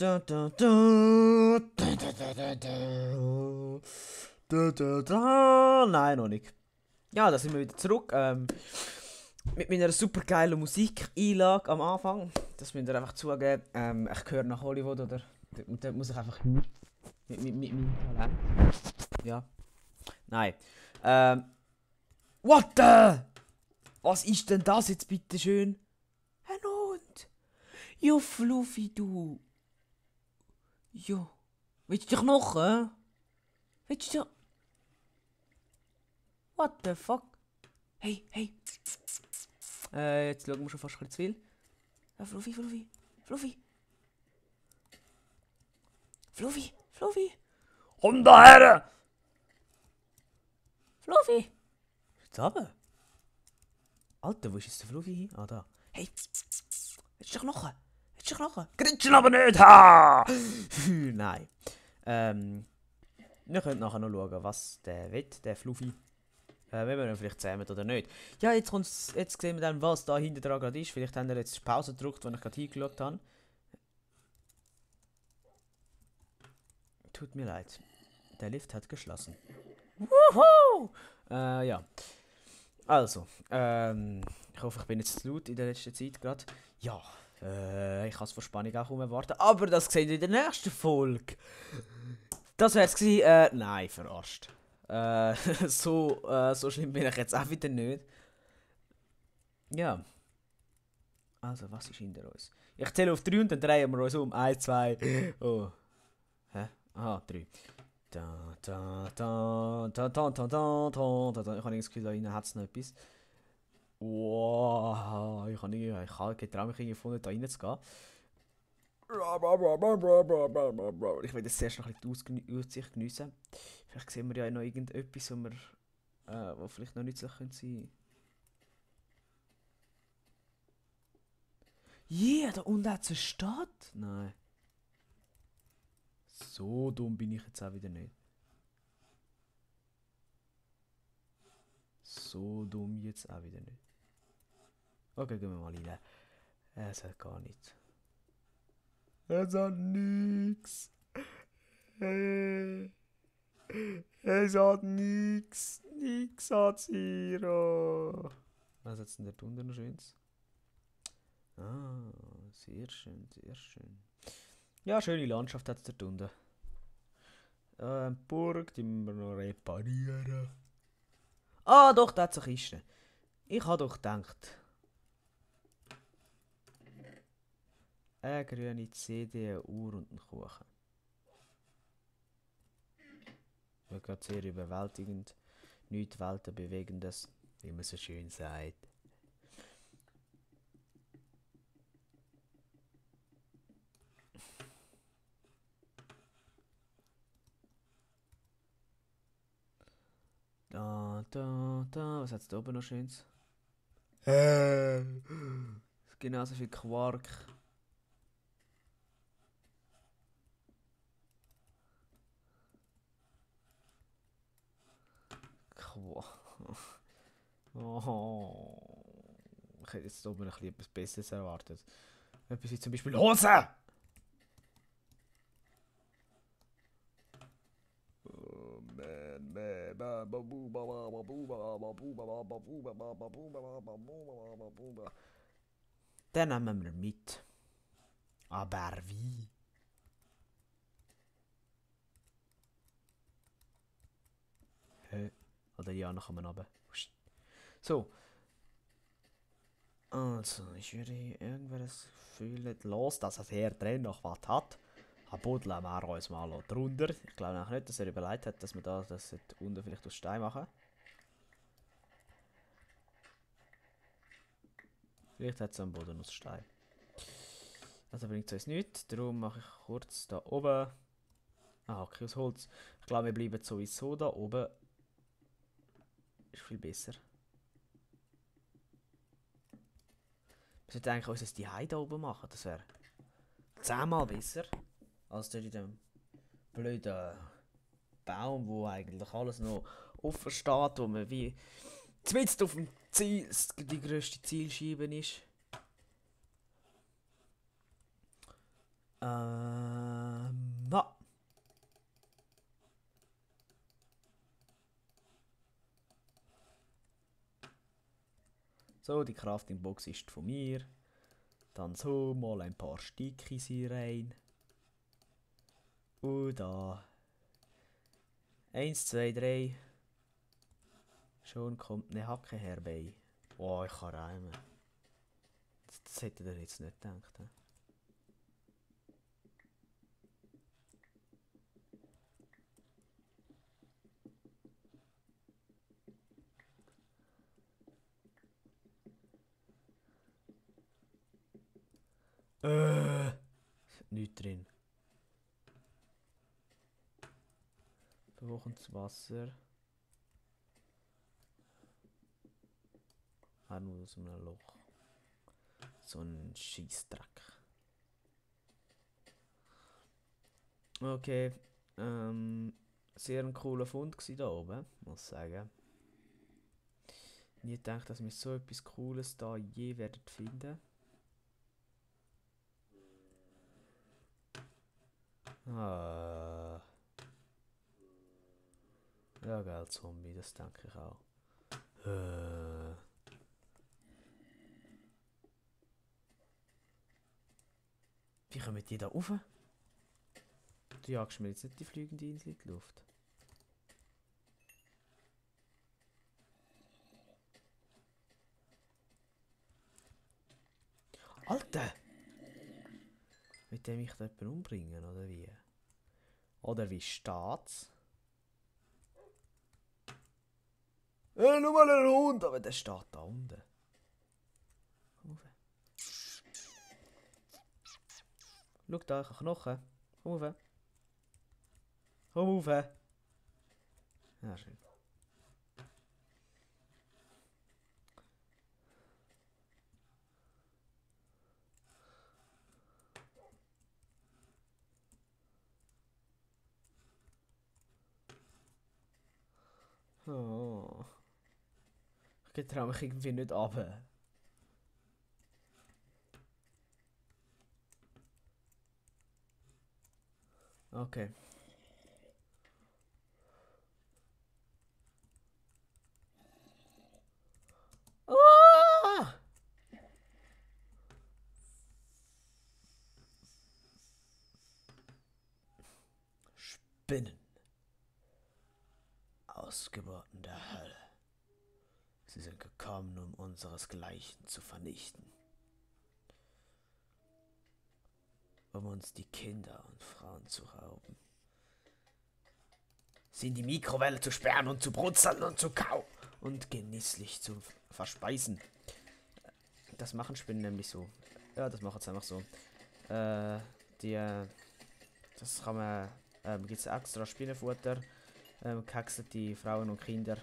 Da, da, da, da, da, da, da, da. Da, da, da. Nein, noch nicht. Ja, da sind wir wieder zurück. Mit meiner super geilen Musikeinlage am Anfang. Das müsst ihr einfach zugeben. Ich gehöre nach Hollywood, oder? Da muss ich einfach hin. Mit meinem Talent. Ja. Nein. What the? Was ist denn das jetzt bitte schön? Ein Hund. Jo, Fluffy, du. Jo. Willst du dich noch, Willst du... What the fuck? Hey, hey. Jetzt schauen wir schon fast ein bisschen zu viel. Ja, Fluffy, Fluffy, Fluffy. Fluffy, Fluffy. Komm daher! Fluffy. Jetzt runter. Alter, wo ist jetzt der Fluffy hin? Ah, da. Hey. Willst du dich noch? Willst du dich noch? Gritschen aber nicht, ha! Nein. Wir können nachher noch schauen, was der will, der Fluffy. Wenn wir ihn vielleicht zähmen oder nicht. Ja, jetzt sehen wir dann, was da hinten dran gerade ist. Vielleicht haben wir jetzt Pause gedrückt, wenn ich gerade hingeschaut habe. Tut mir leid. Der Lift hat geschlossen. Wuhu! Ja. Also, ich hoffe, ich bin jetzt zu laut in der letzten Zeit gerade. Ja, ich kann es vor Spannung auch erwarten. Aber das seht ihr in der nächsten Folge. Das wär's gewesen. Nein, verarscht. So schlimm bin ich jetzt auch wieder nicht. Ja. Also, was ist hinter uns? Ich zähle auf 3 und dann drehen wir uns um. 1, 2. Oh. Hä? Aha, 3. Da, da, da, da, da, da, da, da, da. Ich habe das Gefühl, da innen hat es noch etwas. Wow, ich habe getraut mich gefunden, da reinzugehen. Ich will jetzt zuerst noch ein bisschen die Aussicht geniessen. Vielleicht sehen wir ja noch irgendetwas, wo vielleicht noch nützlich sein könnte. Yeah, da unten hat es eine Stadt? Nein. So dumm bin ich jetzt auch wieder nicht. So dumm jetzt auch wieder nicht. Okay, gehen wir mal rein. Es hat gar nichts. Es hat nichts. Es hat nichts. Nichts hat Zero. Was hat es denn da unten noch Schönes? Ah, sehr schön, sehr schön. Ja, schöne Landschaft hat es da unten. Burg, die müssen wir noch reparieren. Ah, doch, da hat es eine Kiste. Ich habe doch gedacht. Eine grüne CD, eine Uhr und ein Kuchen. Wird gerade sehr überwältigend. Nichts Weltenbewegendes, wie man so schön sagt. Da, da, da. Was hat es da oben noch Schönes? Genauso viel Quark. Oh. Ich hätte jetzt oben ein bisschen etwas Besseres erwartet. Etwas wie zum Beispiel Hose! Den nehmen wir mit. Aber wie? Oder ja, noch einmal runter. So. Also, ich würde irgendwer das Gefühl los, dass er hier drin noch was hat. Buddeln wir uns mal drunter. Ich glaube auch nicht, dass er überlegt hat, dass wir das unten vielleicht aus Stein machen. Vielleicht hat es am Boden aus Stein. Also bringt es uns nichts. Darum mache ich kurz da oben. Ah, okay, aus Holz. Ich glaube, wir bleiben sowieso da oben. Ist viel besser. Wir sollten eigentlich uns die Heide oben machen. Das wäre 10-mal besser. Als dort in dem blöden Baum, wo eigentlich alles noch offen steht, wo man wie zumindest auf dem Ziel, die grösste Zielscheibe ist. So, die Crafting-Box ist von mir. Dann so mal ein paar Stickies hier rein. Und da. 1, 2, 3. Schon kommt eine Hacke herbei. Oh, ich kann reimen. Das hätte ihr jetzt nicht gedacht. He? Nichts drin. Wo kommt das Wasser? Nur aus einem Loch. So ein Scheissdreck. Okay. Sehr ein cooler Fund da oben, muss ich sagen. Nie gedacht, dass wir so etwas Cooles da je werden finden. Ah. Ja, geil, Zombie, das denke ich auch. Wie kommen die da rauf? Du jagst mir jetzt nicht die fliegende Insel in die Luft. Alter! Mit dem ich da jemanden umbringen, oder wie? Oder wie steht's? Nur mal ein Hund, aber der steht da unten. Komm rauf. Schau da, ich habe Knochen. Komm rauf. Komm rauf. Ja, schön. Oh. Ich traue mich irgendwie nicht runter. Okay. Ah! Spinnen. Ausgeburten der Hölle. Sie sind gekommen, um unseresgleichen zu vernichten. Um uns die Kinder und Frauen zu rauben. Sie in die Mikrowelle zu sperren und zu brutzeln und zu kauen und genüsslich zu verspeisen. Das machen Spinnen nämlich so. Ja, das machen sie einfach so. Das kann man, gibt es extra Spinnenfutter. Gehackste Frauen und Kinder.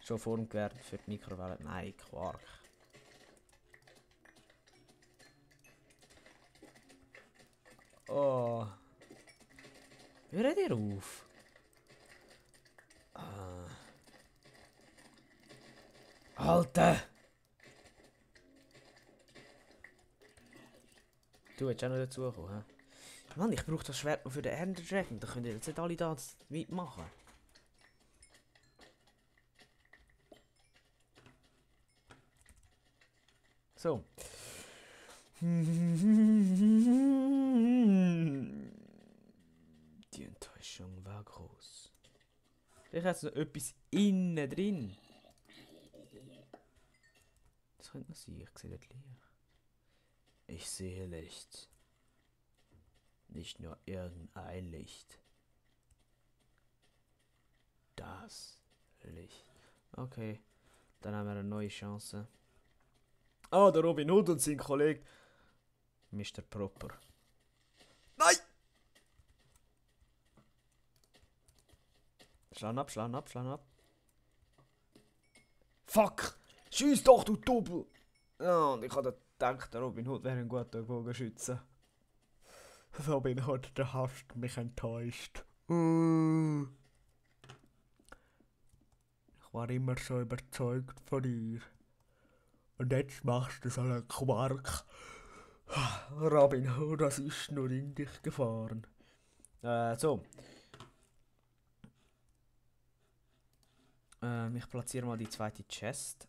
Schon vorgewärmt für die Mikrowelle. Nein, Quark. Oh. Hört ihr auf? Alter! Du hättest auch noch dazukommen, hä? Mann, ich brauche das Schwert noch für den Ender Dragon. Da können jetzt nicht alle da mitmachen. So. Die Enttäuschung war groß. Vielleicht hat es noch etwas innen drin. Das könnte noch sein, ich sehe das Licht. Ich sehe Licht. Nicht nur irgendein Licht. Das Licht. Okay, dann haben wir eine neue Chance. Ah, der Robin Hood und sein Kollege Mr. Proper. Nein! Schlag ab, schlag ab, schlag ab. Fuck! Schieß doch, du Doppel! Ja, und ich hatte gedacht, der Robin Hood wäre ein guter Bogenschütze. Robin Hood, du hast mich enttäuscht. Ich war immer so überzeugt von dir. Und jetzt machst du so einen Quark. Robin Hood, das ist nur in dich gefahren. So. Ich platziere mal die zweite Chest.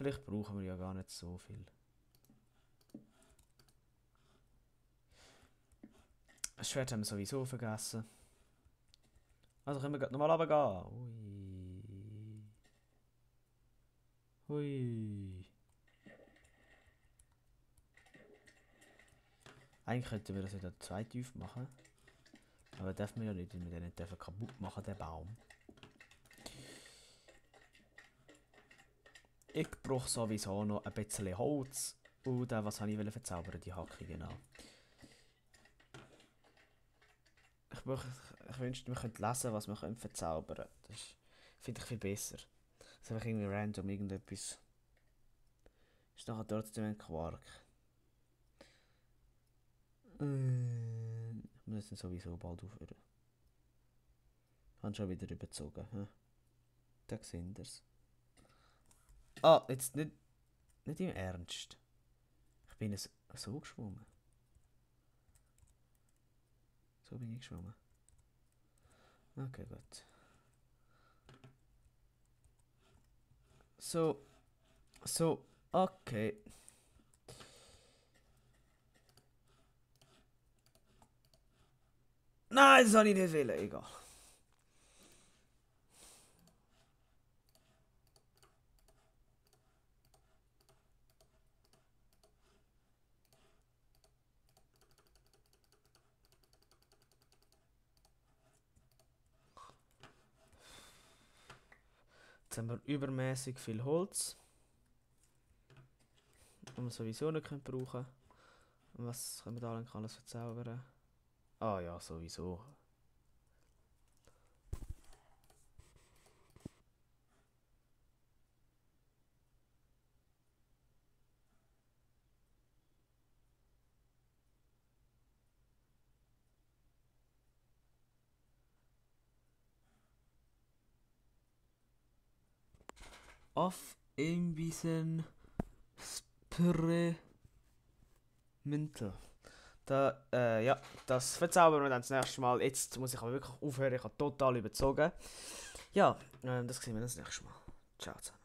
Vielleicht brauchen wir ja gar nicht so viel. Das Schwert haben wir sowieso vergessen. Also können wir nochmal runtergehen. Hui. Hui. Eigentlich könnten wir das wieder 2 tief machen. Aber das dürfen wir ja nicht, weil wir den nicht kaputt machen, den Baum. Ich brauche sowieso noch ein bisschen Holz. Und was habe ich verzaubern? Die Hacke, genau. Ich wünschte, wir könnten lesen, was wir verzaubern können. Das finde ich viel besser. Das ist einfach irgendwie random irgendetwas. Ist nachher trotzdem ein Quark. Ich muss jetzt sowieso bald aufhören. Haben schon wieder überzogen. Hm? Da sehen wir's. Ah, jetzt nicht im Ernst. Ich bin so geschwommen. So bin ich geschwommen. Okay, gut. So, okay. Nein, das soll ich nicht wählen, egal. Jetzt haben wir übermäßig viel Holz. Das wir sowieso nicht brauchen können. Und was können wir da alles verzaubern? Ah ja, sowieso. Auf Imbissen Experimental. Ja, das verzaubern wir dann das nächste Mal. Jetzt muss ich aber wirklich aufhören, ich habe total überzogen. Ja, das sehen wir das nächste Mal. Ciao zusammen.